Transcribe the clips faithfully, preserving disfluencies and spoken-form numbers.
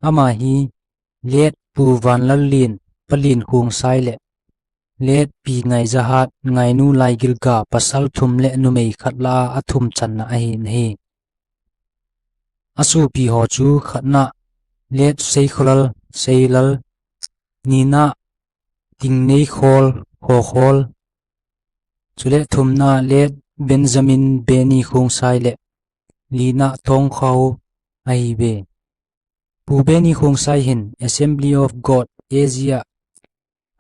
Ama hi Late Pu Vanlallin, Pa Linkhongsai le Late Pi Ngaijahat, Ngainu Laigilga, pasal thum le numei khat lah a athum channa ahin ahi. Asopi ho chu khatna Late Seikholal, Seilal, nina Tingneikholal, Khokhol, chule thumna Late Benjamin Beni Khongsai le lina Thongkhao ahiuve. Pu Beni Khongsai hin Assembly of God, Asia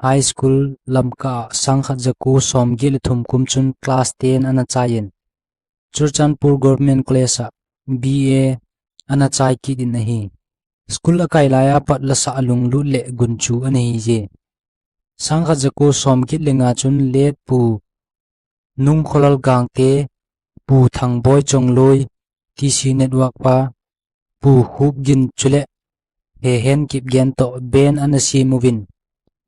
High School Lamka a sangkhat jako somget le thum kum chun class ten ana chaiyin, Churachandpur Government College a B A ana chai kit in ahi. School akai laiya pat lasa alunglut le gunchu ana hije. Sangkhat jako somget le nga chun Late Pu Nungkholal Gangte, Pu Thangboi Chongloi, T C Network pa, Pu Khupgin chule Hehen Kipgen toh band ana sem uvin,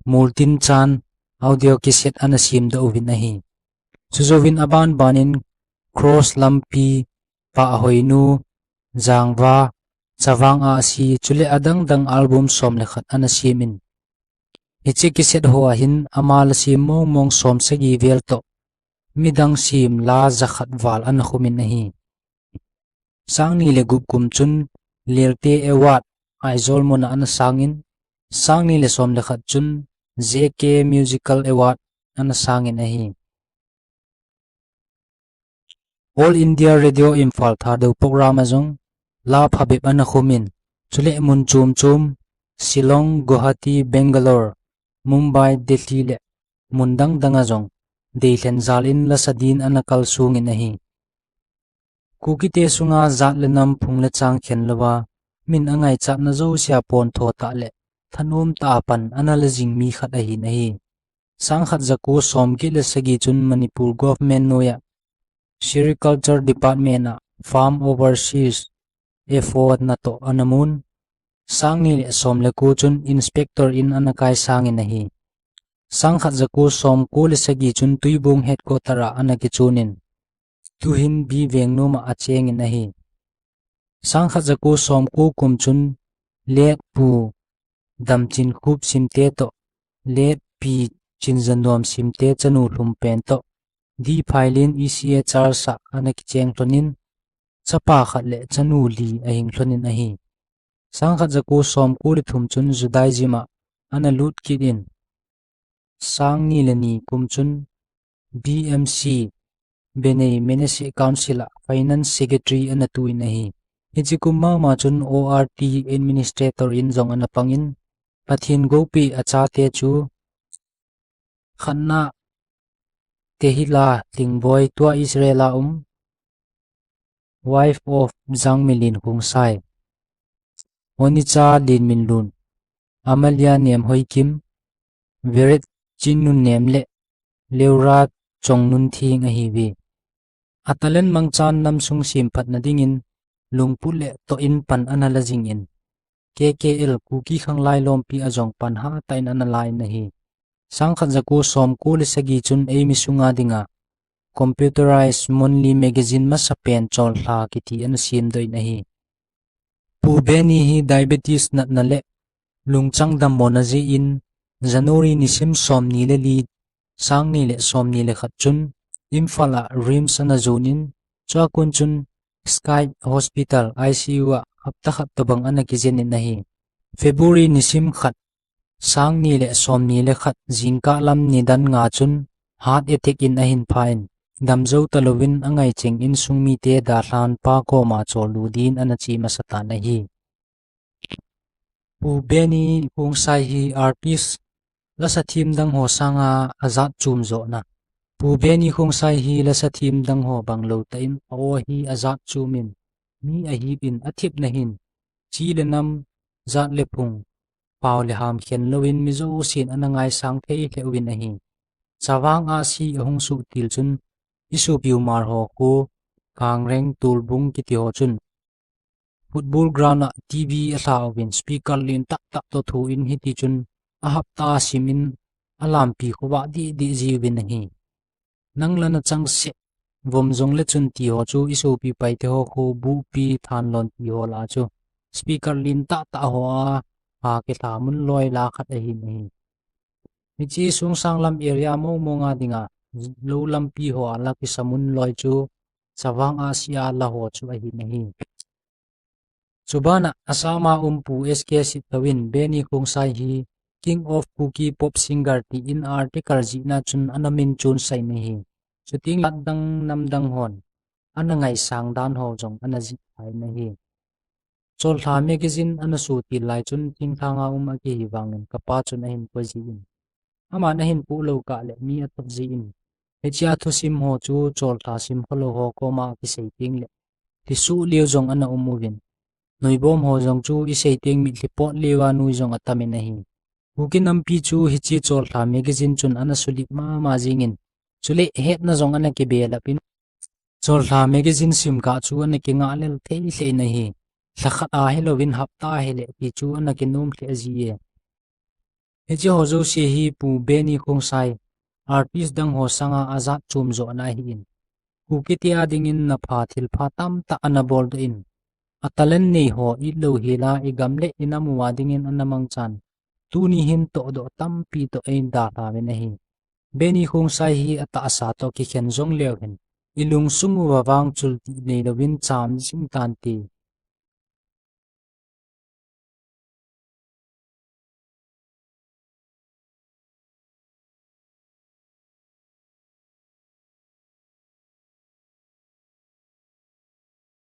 Multinchan audio cassette ana semdoh uvin ahi. Chujouvin aban banin Cross Lampi, Pahhoinu, Jangva, Chavang Ahsi, chule adang dang album som le khat ana semin, hiche cassette hoa hin ama la sem mong mong som sagi vel toh midang sem la jakhat val ana khumin ahi. Sangni le gup kum chun Lelte Award Aizawl muna ana sangin, sangni le som le khat chun J K Musical Award ana sangin ahi. All India Radio Imphal Thadou program a jong la phabep ana khumin, chule mun chom chom, Shillong, Guwahati, Bangalore, Mumbai, Delhi le mun dang dang a jong deilhen jal in lasa din ana kalsongin ahi. Kukite sunga jat le nam phung le chang khen louva, min angaichatna jousea pontho tah le thanom tah a pan ana la jing mi khat ahin ahi. Sangkhat jako somget le sagi chun Manipur Government noiya Sericulture Department a Farm Overseas F O natoh ana mun. Sangni le som le ko chun Inspector in ana kaisangin ahi. Sangkhat jako somko le sagi chun Tuibong Headquarter a ana kichunin, tuhin B Vengnom a achengin ahi. Sangkhat jako somko kum chun Late Pu Damchinkhup Simte toh, Late Pi Chinjanuam Simte chanu lhumpen toh, D Phailin E C A Church a ana kicheng lhonin, chapa khat le chanu li ahing lhonin ahi. Sangkhat jako somko le thum chun Judaism a ana lut kit in, sangni le ni kum chun B M C, Bnei Menashe Council a Finance Secretary ana tuin ahi. Hiche kum mama chun O R T Administrator in jong ana pangin, Pathen goupi achate chu khatna Tehila Tingboi, tua Israel a um, wife of Jangmi Linkhongsai, Onicha Linminlun, Amalia Nemhoikim, Veret Chinnunnem le Leura Chongnuntheng ahiuve. A talent mangchan namsung semphatna dingin lungput le toh in pan ana la jingin, K K L Kuki Khanglai Lompi a jong pan hatah in ana la in ahi. Sangkhat jako somko le sagi chun eimi sunga dinga Computerized Monthly Magazine masapen Chollha kiti ana semdoh in ahi. Pu Beni hi diabetes natna le lungchang dammona jeh in January nisim somni le li, sangni le somni le khat chun Imphal a RIMS ana jonin, chua kon chun Sky Hospital I C U a hapta khat tobang ana kijenin ahi. February nisim khat, sangni le somni le khat jingkah lam nidan nga chun heart attack in ahin phan, damjou talouvin angaicheng insung mite dalhan pa koma choldo din ana che masatan ahi. Pu Beni Khongsai hi artist, lasa them dang ho sanga ajat chom johna. Pu Beni Khongsai hi lasa them dang ho banglou tah in a-aw hi ajat chomin, mi ahipin athepna hin chi le nam, jat le phung, pao le ham khen louvin mi jousen ana ngaisang thei lheh uvin ahi. Chavang Ahsi ahung suhtil chun isopiu Hmar ho kho, Kangreng, Tolbung kiti ho chun football ground a T V alha uvin speaker lentah tah toh thoin hiti chun ahapta simin alampi khovah deh deh jiuvin ahi. Nang la nachang seh, vom jongle chun ti ho chu isopi Paite ho kho, Buhpi, Thanlon ti ho lah a chu speaker lentah tah hoa, a, kitha mun loi la khat ahi nahi. Hiche sungsang lam area mong mong a dinga, lou lampi hoa la kisa mun loi chu, Chavang Asia la ho chu ahi nahi. Chubana Assam a um Pu S K Sittho in Benny Khongsai hi King of Kuki Pop Singer tin article jihna chun ana min chonsah nahi. Chuteng le dang nam dang hon ana ngaisang dan ho jong ana jih phai nahi. Cholha magazine ana suhthil lai chun thinglhang a um akihi vangin kapa chun ahin koi jin. Aman ahin poh lou kah le mi athot jin. Hichea thusim ho chu Cholha simkholou ho koma kisei teng le, lhisuh leo jong ana um uvin. Noibom ho jong chu isei teng mitlhi pot leo a nui jong atamin ahi. Kuki nampi chu hiche Cholha magazine chun ana sulip mama jingin. Chule hetna jong ana kibelap in. Cholha magazine sim kah chu ana kingah lel thei lheh in ahi. Lhakhat a hilouvin hapta a hile ti chu ana kinom lheh jie. Hiche ho jouse hi Pu Benny Khongsai, artist dang ho sanga ajat chom jo ana ahin. Kuki te a dingin napha thilpha tamtah ana boldoh in. A talent nei ho itlou hela igam le inam uva dingin ana mangchan. Tuni hin tohdoh tampi toh eidalha uvin ahi. Benny Khongsai hi atahsa toh kikhen jong leu hen, ilungsung uva vang chultih neilouvin cham jing tante.